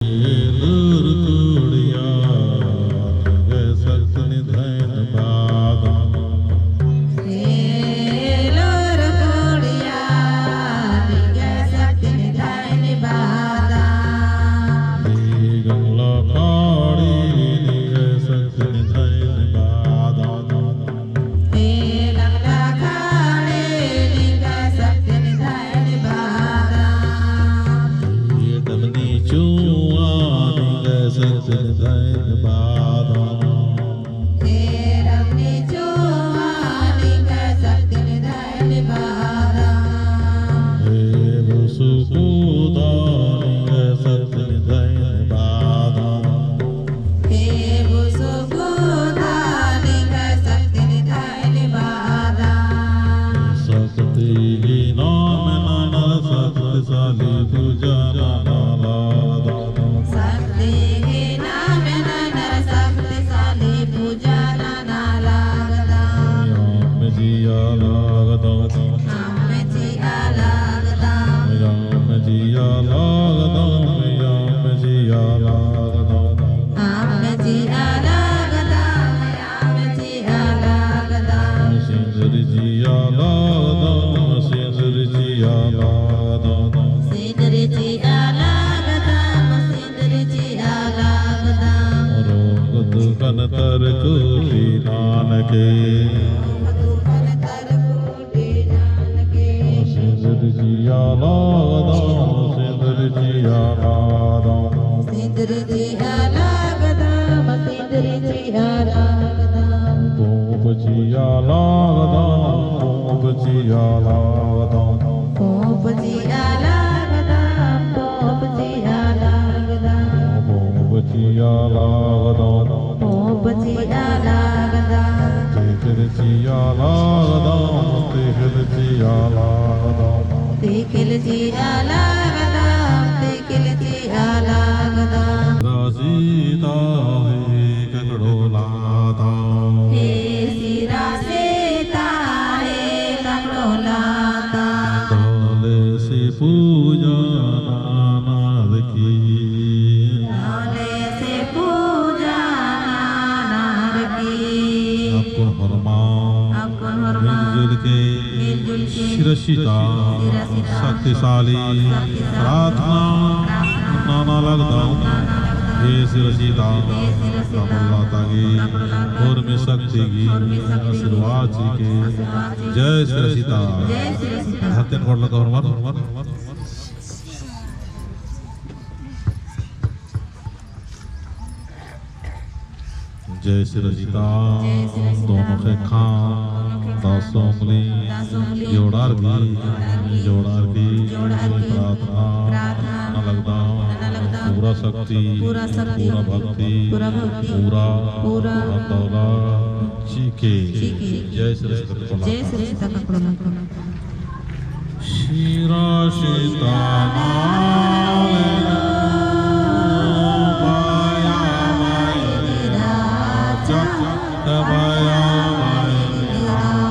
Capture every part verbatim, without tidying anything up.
एलूर कुड़िया, निंग्है शक्तिन धन्यवाद। एलूर कुड़िया, निंग्है शक्तिन धन्यवाद। ए गंगला खाड़ी, निंग्है शक्तिन धन्यवाद। ए गंगला खाड़ी निंग्है शक्तिन धन्यवाद। ए डमनी चुआ निंग्है शक्तिन धन्यवाद। ए डमनी चुआ निंग्है शक्तिन धन्यवाद। ए बुसु कुदा निंग्है शक्तिन धन्यवाद। ए बुसु कुदा निंग्है शक्तिन धन्यवाद। शक्ति गही नामे नना शक्तिशाली पूजा नना लगदम। शक्ति गही नामे नना शक्तिशाली पूजा नना लगदम। अम्म चिआ लगदम। अम्म चिआ लगदम। अम्म चिआ लगदम। अम्म चिआ लगदम। अम्म चिआ लगदम। अम्म चिआ लगदम। सिंदरी चिआ लगदम। सिंदरी चिआ लगदम। सिंदरी चिआ लगदम। सिंदरी चिआ लगदम। रोग दुखन तर कुटी नानके। रोग दुखन तर कुटी नानके। सिंदरी चिआ लगदम, सिंदरी चिआ लगदम। सिंदरी चिआ लगदम, सिंदरी चिआ लगदम। पूँप चिआ लगदम, पूँप चिआ लगदम। पूँप चिआ लगदम, पूँप चिआ लगदम। पूँप चिआ लगदम। पूँप चिआ लगदम। तिखिल चिआ लगदम, तिखिल चिआ लगदम। तिखिल चिआ लगदम, तिखिल चिआ लगदम। सिरा सीता हे ककड़ोला ता। हे सिरा सीता हे ककड़ोला ता। तौले से पूजा ननर की। तौले से पूजा ननर की। अक्कुन होरमा। अक्कुन होरमा। मिलजुल के। मिलजुल के। सिरा सीता। सिरा सीता। शक्तिशाली। शक्तिशाली। प्रार्थना। प्रार्थना। नना लगदम। नना लगदम। हे सिरा सीता। हे सिरा सीता। ककड़ोला ता गही। ककड़ोला ता गही। होरमी शक्ति गही। होरमी शक्ति गही। आशीर्वाद चिके। आशीर्वाद चिके। जय सिरा सीता। जय सिरा सीता। हत्तेन खोड़ला का होरमर। जय सिरा सीता। जय सिरा सीता। दोनों ख़ेक्खा, दोनों ख़ेक्खा, दस उंगली, दस उंगली, जोड़ार की, जोड़ार की, जोड़ार की, जोड़ार की, प्रार्थना, प्रार्थना, नना लगदम, नना लगदम, पूरा शक्ति, पूरा शक्ति, पूरा भक्ति, पूरा भक्ति, पूरा, पूरा, धन दौलत चिके। चिके। जय सिरा सीता। जय सिरा सीता। सिरा सीता नाले बाया माई राजा, बाया माई राजा।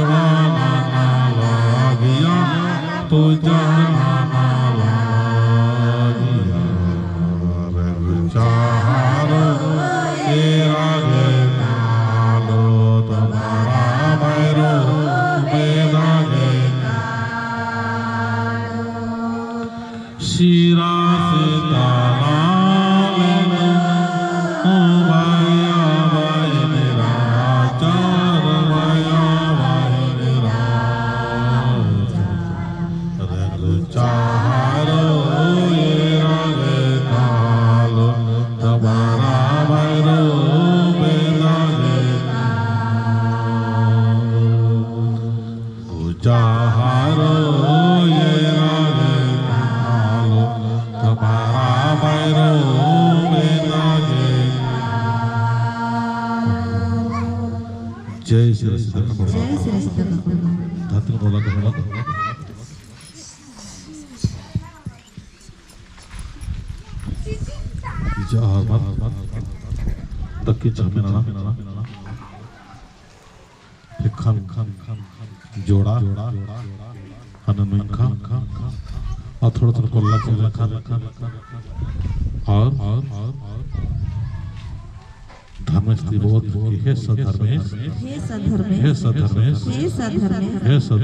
नना लगिया, पूजा नना लगिया। रे गुचा हरो एरा गे कालो, तो बड़ा भैरो बेदा गे कालो। सिरा सितारा लेनो, ओ भैया बहिनी रा, चार भैया बहिनी रा। रे गुचा हरो एरा गे कालो, तो बड़ा भैरो बेदा गे कालो। गुचा हरो एरा गे कालो, तो बड़ा भैरो बेदा गे कालो। जय श्री सीता ठाकुर। जय श्री सीता ठाकुर। धरती बोला कहना। जय हर बार। दक्की छामे नना। एखन जोड़ा, ख़न्न नू एंग्खा, और थोड़ा थोड़ा कोल्ला चिआ एखन, और धर्मेस ती बओत कि हे सत धर्मेस, हे सत धर्मेस, हे सत धर्मेस, हे सत धर्मेस, हे सत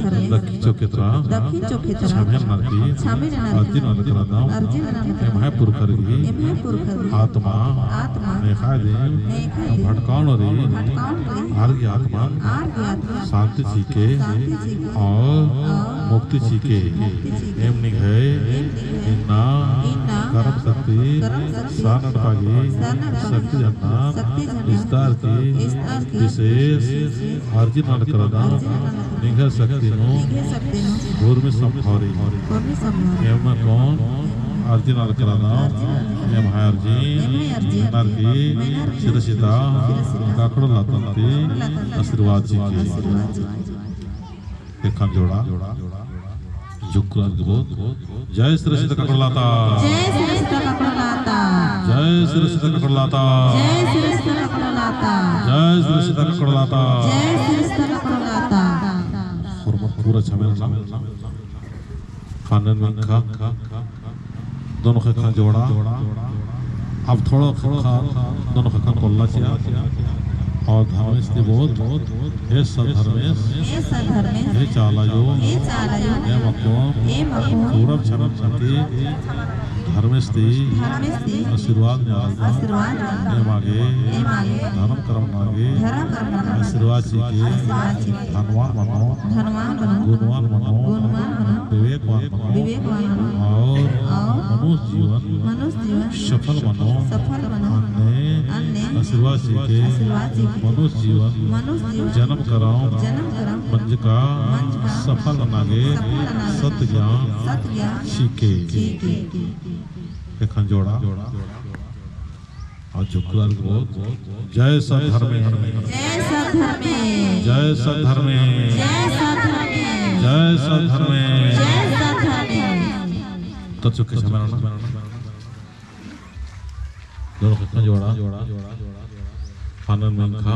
धर्मेस, दक्खिन चोखेतरा, दक्खिन चोखेतरा, छामे ननर की, छामे ननर की, अर्जी नना लगदम, अर्जी नना लगदम, एम्है पुरखर की, एम्है पुरखर की, आत्मा, आत्मा, नेख़ा दिम, नेख़ा दिम, भटकाओन रई, भटकाओन रई, आर गही आत्मन, आर गही आत्मन, शांति चिके, शांति चिके, और, और, मुक्ति चिके, मुक्ति चिके, एम निंग्है, एम निंग्है, इन्ना, इन्ना, करम शक्ति, करम शक्ति, सरना एड़पा गही, सरना एड़पा गही, शक्ति झंडा, शक्ति झंडा, इस्तार की, इस्तार की, विशेष, अर्जी नना लगदम, निंग्है शक्ति नू, निंग्है शक्ति नू, उर्मी संभौरी, उर्मी संभौरी, एम अक्कुन अर्जी नना लगदम, अर्जी नना लगदम, एम्है अर्जी, एम्है अर्जी, मेनर की, मेनर की, सिरा सीता, सिरा सीता, ककड़ो लातन ती, ककड़ो लातन ती, आशीर्वाद चिके, आशीर्वाद चिके। एखन जोड़ा, जुक्रा गिरोत। जय श्री सीता ककड़ो लाता। जय श्री सीता ककड़ो लाता। जय श्री सीता ककड़ो लाता। जय श्री सीता ककड़ो लाता। जय श्री सीता ककड़ो लाता। जय श्री सीता ककड़ो लाता। होरमर पूरा छामे नना। ख़न्न नू एंग्खा। दोनों ख़ेक्खन जोड़ा। अब थोड़ा ख़ेक्खन, दोनों ख़ेक्खन कोल्ला चिआ। और धर्मेस ती बओत, हे सत धर्मेस, हे सत धर्मेस, हे चाला अयो, हे चाला अयो, एम अक्कुन, एम अक्कुन, पूरब छामे ननर की, धर्मेस ती, धर्मेस ती, आशीर्वाद नेआ लगदम, आशीर्वाद नेआ लगदम, एमा गे, एमा गे, धर्म करम नना गे, धर्म करम नना गे, आशीर्वाद चिके, आशीर्वाद चिके, धनवान मनो, धनवान मनो, गुणवान मनो, गुणवान मनो, विवेकवान मनो, विवेकवान मनो, और, और, मनुष्य जीवन, मनुष्य जीवन, सफल मनो, सफल मनो, अन्ने, अन्ने, आशीर्वाद चिके, आशीर्वाद चिके, मनुष्य जीवन, मनुष्य जीवन, जनम करम, जनम करम, मंजका, मंजका, सफल नना गे, सफल नना गे, सत ज्ञान, सत ज्ञान, चिके, चिके। एखन जोड़ा। और जुक्रा गिरोत। जय सत धर्मेस। जय सत धर्मेस। जय सत धर्मेस। जय सत धर्मेस। जय सत धर्मेस। जय सत धर्मेस। तो चुके समय ना। दोनों ख़ेक्खन जोड़ा। ख़न्न नू एंग्खा।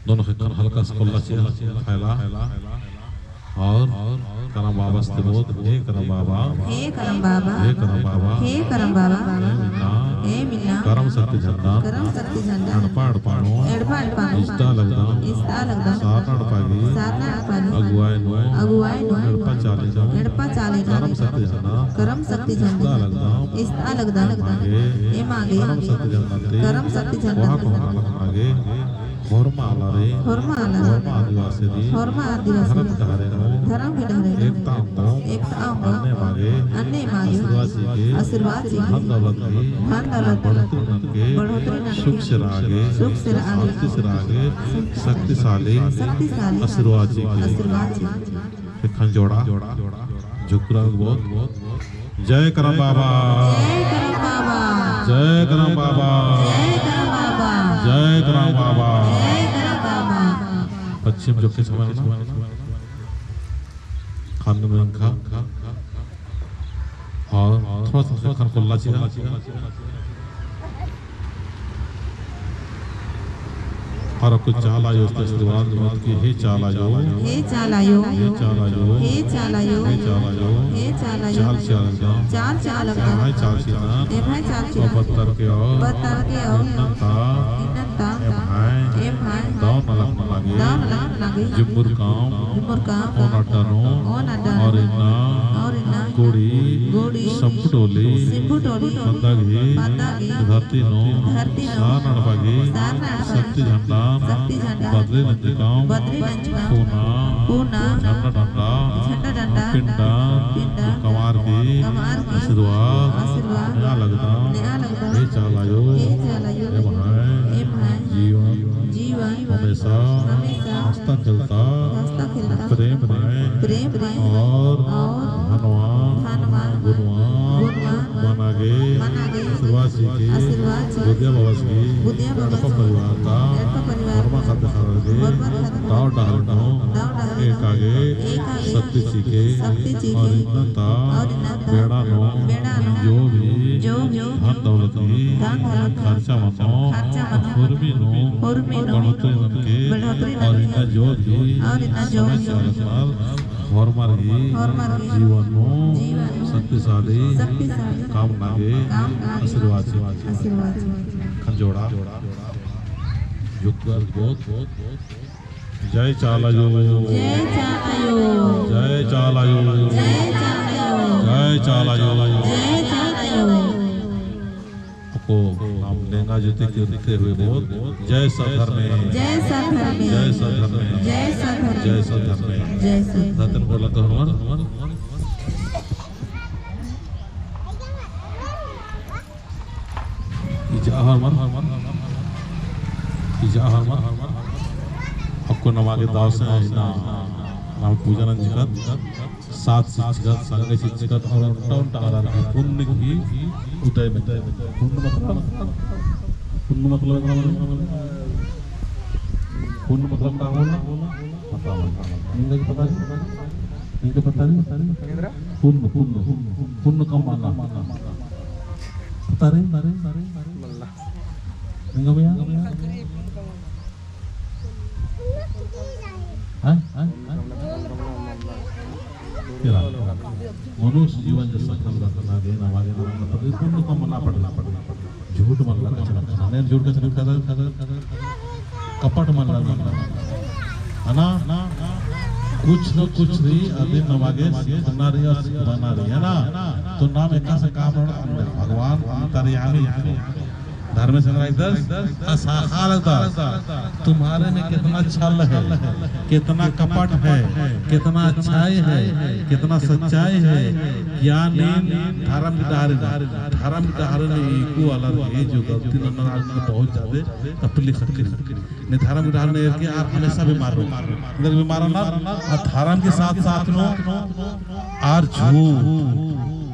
दोनों ख़ेक्खन हल्का से कोल्ला चिआ, फैला। और करम बाबस ती बओत, हे करम बाबा, हे करम बाबा, हे करम बाबा, हे करम बाबा, एम इन्ना, एम इन्ना, करम शक्ति झंडन, करम शक्ति झंडन, एड़पा एड़पा नू, एड़पा एड़पा नू, इजता लगदम, इजता लगदम, सरना एड़पा गही, सरना एड़पा गही, अगुवाई नू, अगुवाई नू, एड़पा चाली नू, एड़पा चाली नू, करम शक्ति झंडन, करम शक्ति झंडन, इजता लगदम, इजता लगदम, एमा गे, एमा गे, करम शक्ति झंडन ती, करम शक्ति झंडन ती, कोहा कोहा नलख मा गे, होरमा आलारिन, होरमा आलारिन, होरमा आदिवासिरिन, होरमा आदिवासिरिन, धरम गही डहरे नू, धरम गही डहरे नू, एकता अम्बोम, एकता अम्बोम, अन्ने मा गे, अन्ने मा गे, आशीर्वाद चिके, आशीर्वाद चिके, धन दौलत गही, धन दौलत गही, बढ़ोतरी ननके, बढ़ोतरी ननके, सुख से रआ गे, सुख से रआ गे, शांति से रआ गे, शक्तिशाली, शक्तिशाली, आशीर्वाद चिके, आशीर्वाद चिके। एखन जोड़ा, जुक्रा गिरोत। जय करम बाबा। जय करम बाबा। जय करम बाबा। जय करम बाबा। जय करम बाबा। जय करम बाबा। पच्छिम जोक्खे छामे नना। ख़न्न नू एंग्खा। और थोड़ा सा ख़ेक्खन कोल्ला चिआ। और अक्कु चाला आयो से आशीर्वाद मत की, हे चाला आयो, हे चाला आयो, हे चाला आयो, हे चाला आयो, हे चाला आयो, हे चाला आयो, चाल चाल एकदम, चाल चाल एकदम, एम्है चाल चिन्हन, एम्है चाल चिन्हन, बत्तर के और, बत्तर के और, इन्नन ता, इन्नन ता, एम्है, एम्है, दव नलख नना गे, दव नलख नना गे, जुम्मुर काम, जुम्मुर काम, ओन अड्डा नू, ओन अड्डा नू, और इन्ना, और इन्ना, कोड़ी, कोड़ी, संपुटोली, संपुटोली, मंदा गे, मंदा गे, धरती नू, धरती नू, सार नड़पा गे, सार नड़पा गे, शक्ति झंडा, शक्ति झंडा, बदरी नंजकम, बदरी नंजकम, पूना, पूना, झंडा डंडा, झंडा डंडा, पिंडा, पिंडा, कमआ गे, कमआ गे, आशीर्वाद, आशीर्वाद, नेआ लगदम, नेआ लगदम, हे चाला आयो, हे चाला आयो, एम्है, एम्है, जीवन, जीवन, हमेशा, हमेशा, हंसता खेलता, हंसता खेलता, प्रेम नू, प्रेम नू, और, और, धनवान, धनवान, गुणवान, गुणवान, मना गे, मना गे, आशीर्वाद चिके, आशीर्वाद चिके, बुधिया बाबस गही, बुधिया बाबस गही, एड़पा परिवार ता, एड़पा परिवार ता, होरमा ख़द्द ख़र्रर गे, होरमा ख़द्द ख़र्रर गे, दव डहरे नू, दव डहरे नू, एका गे, एका गे, शक्ति चिके, शक्ति चिके, और इन्नन ता, और इन्नन ता, बेड़ा नू, बेड़ा नू, जो भी, जो भी, धन दौलत गही, धन दौलत गही, खर्चा मनो, खर्चा मनो, होरमी नू, होरमी नू, बढ़ोतरी ननके, बढ़ोतरी ननके, और इन्ना जो भी, और इन्ना जो भी, समय चालत नर, होरमर गही, होरमर गही, जीवन नू, जीवन नू, शक्तिशाली, शक्तिशाली, काम नना गे, काम नना गे, आशीर्वाद चिके, आशीर्वाद चिके। ख़ने जोड़ा। जुक्कर बहुत, बहुत, बहुत। जय चाला आयो। जय चाला आयो। जय चाला आयो। जय चाला आयो। जय चाला आयो। जय चाला आयो। अक्कु नाम लेंगा जूते कीर्ते हुए बहुत। जय सत धर्मे। जय सत धर्मे। जय सत धर्मे। जय सत धर्मे। जय सत धर्मे। जय सत धर्मे। रतन बोला तो हनुमान। इजा हर मन, इजा हर मन। अक्कु नमा गे दव से इन्ना नाम पूजा नंजकत, साथ चिच्चकत, संगे चिच्चकत, और ओन्टा ओन्टा आलर गही पुण्य गही उदय में। पुण्य मतलब, पुण्य मतलब, पुण्य मतलब का होला? पता नहीं। निंगा गे पता नहीं? निंगा गे पता नहीं? पुण्य, पुण्य, पुण्य कमाना। पता नहीं? मल्ला। निंगा भैया? हाँ? हाँ? हाँ? तेरा। मनुष्य जीवन जो सफल रखना गे, नमागे, नमागे, पुण्य कमाना पड़ना, पड़ना। झूठ मल्ला कछनखरना, नहीं झूठ कछनखरना, कपट मल्ला, मल्ला। है ना? कुछ न कुछ रई अदिन नमागे सिखाना रई और सिखाना रई, है ना? तो नाम एकासे काम रई, भगवान अंतर्यामी धर्मेस नंजकस, आ साखा लगदस, तुम्हारे में कितना छल है, कितना कपट है, कितना अच्छाई है, कितना सच्चाई है, ज्ञान नीन धर्म की डहरे नू, धर्म की डहरे नू एको आलर गे जो गलती नन्ना आलर गे बहुत ज्यादा तकलीफ होती है। ने धर्म की डहरे नू एरके आर हमेशा बीमार रओ। अंदर बीमार रओ ना, आ धर्म के साथ साथ नू आर झूठ,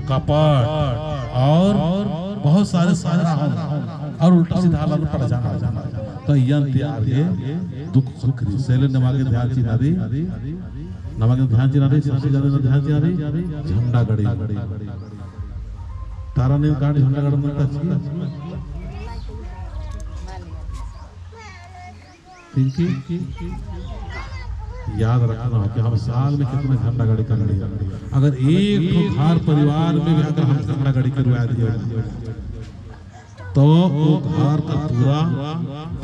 कपट और बहुत सारे सारा हो और उल्टा सीधा आलर पड़ जाना। तो इय्यन ती आर गे दुख खुखरी। से ले नमागे ध्यान चिअना रई, नमागे ध्यान चिअना रई, सबसे ज्यादा ध्यान चिअना रई झंडा गड़ी। तारा नीन काट झंडा गड़ी मत अच्छी। पिंकी, याद रखना हो कि हम साल में कितना झंडा गड़ी कर लिए। अगर एक ठो घर परिवार में भी अगर हम झंडा गड़ी करवा दिए, तो वो घर का पूरा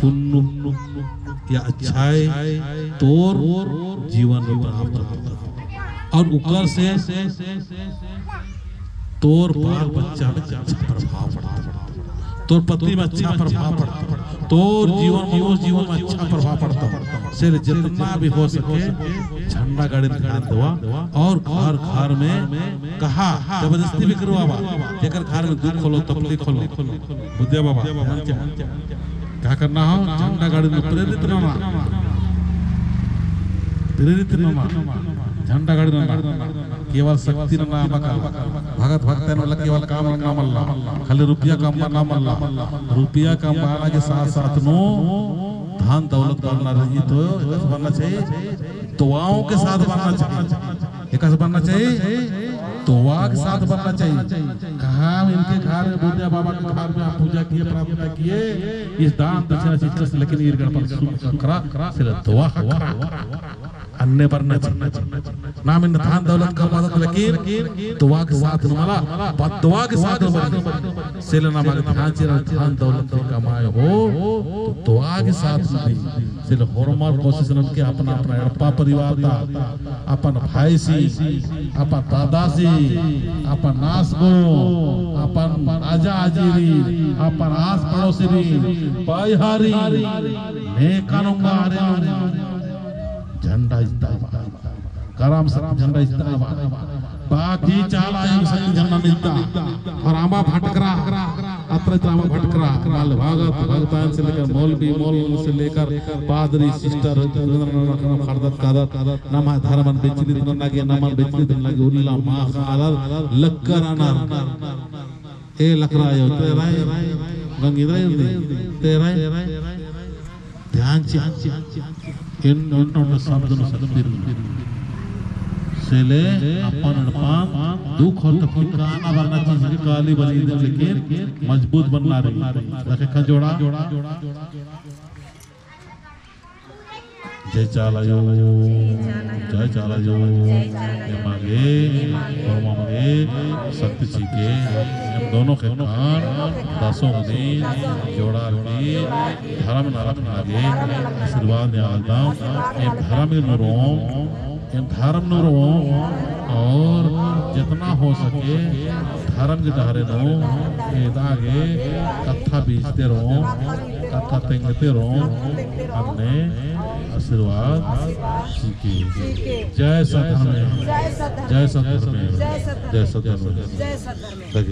पुण्य या अच्छाई तोर जीवन में प्राप्त होता। और ऊपर से तोर बाल बच्चा में अच्छा प्रभाव पड़ता, तोर पति में अच्छा प्रभाव पड़ता, तोर जीवन, मनुष्य जीवन में अच्छा प्रभाव पड़ता। से ले जितना भी हो सके झंडा गड़ी ध्यान देवा और घर घर में कहा जबरदस्ती भी करवावा, जेकर घर में दुख होलो, तकलीफ होलो, बुधिया बाबा, ध्यान चिआ। का करना हो? झंडा गड़ी नू प्रेरित नना। प्रेरित नना। झंडा गड़ी नना। केवल शक्ति नना बका। भगत भगतन वाला केवल काम नना मल्ला। खाली रुपया कमाना मल्ला। रुपया कमाना के साथ साथ नू धन दौलत बढ़ना रई तो एकासे बढ़ना चाहिए। दुआओं के साथ बढ़ना चाहिए। एकासे बढ़ना चाहिए। दुआ के साथ बनना चाहिए। कहाँ इनके घर में, बुद्धिया बाबा के घर में आप पूजा किए, प्रार्थना किए, इस दान दक्षिणा चीज से, लेकिन ईर गड़पन सुख खरा, से ले दुआ खरा। अन्ने बरना चाहिए। नाम इन धन दौलत कमादत, लेकिन दुआ के साथ न मला, बद्दुआ के साथ न मला। से ले नाम आगे ध्यान चिरा, धन दौलत के कमाए हो, तो दुआ के साथ न भी। से ले होरमर कोशिश ननके अपना, अपना एड़पा परिवार ता, अपन भाईसी, अपन दादासी, अपन नासगो, अपन आजा आजीरी, अपन आस पड़ोसीरी, बाईहारी, नेकानुंगा आरे झंडा इजताबआ। करम शक्ति झंडा इजताबआ। बाकी चाला आयो शक्ति झंडा नू इजताबआ। और अमा भटकरा, अत्रा इतरा अमा भटकरा, मल भगत, भगतान से लेकर मौलवी, मौलवी से लेकर पादरी, सिस्टर, खड़दत कादत, नम्है धर्मन बिचलित नन्ना गे, नमन बिचलित नन्ना गे, उल्ला माख़ा आलर लक्कर रअनर। ए लकरा आयो, तेराय, गंगी तेराय, तेराय। ध्यान चिआ। इन, इन, इन शब्द नू शक्ति रई। से ले अपन एड़पन दुख और तकलीफ काना बरना चीज के काली बनी दे, लेकिन मजबूत बनना रई। देखे का जोड़ा। जय चाला आयो, जय चाला आयो। एमा गे, होरमा गे, शक्ति चिके, एम दोनों ख़ेक्खन, दसों दिन, जोड़ा की, धर्म नू रखना गे, आशीर्वाद नेआ लगदम, एम धर्म नू रओम, एम धर्म नू रओम, और जितना हो सके, धर्म के डहरे नू, एदा गे, कत्था बीजते रओम, कत्था तेंगते रओम, अन्ने आशीर्वाद चिके। जय सत धर्मेस, जय सत धर्मेस, जय सत धर्मेस।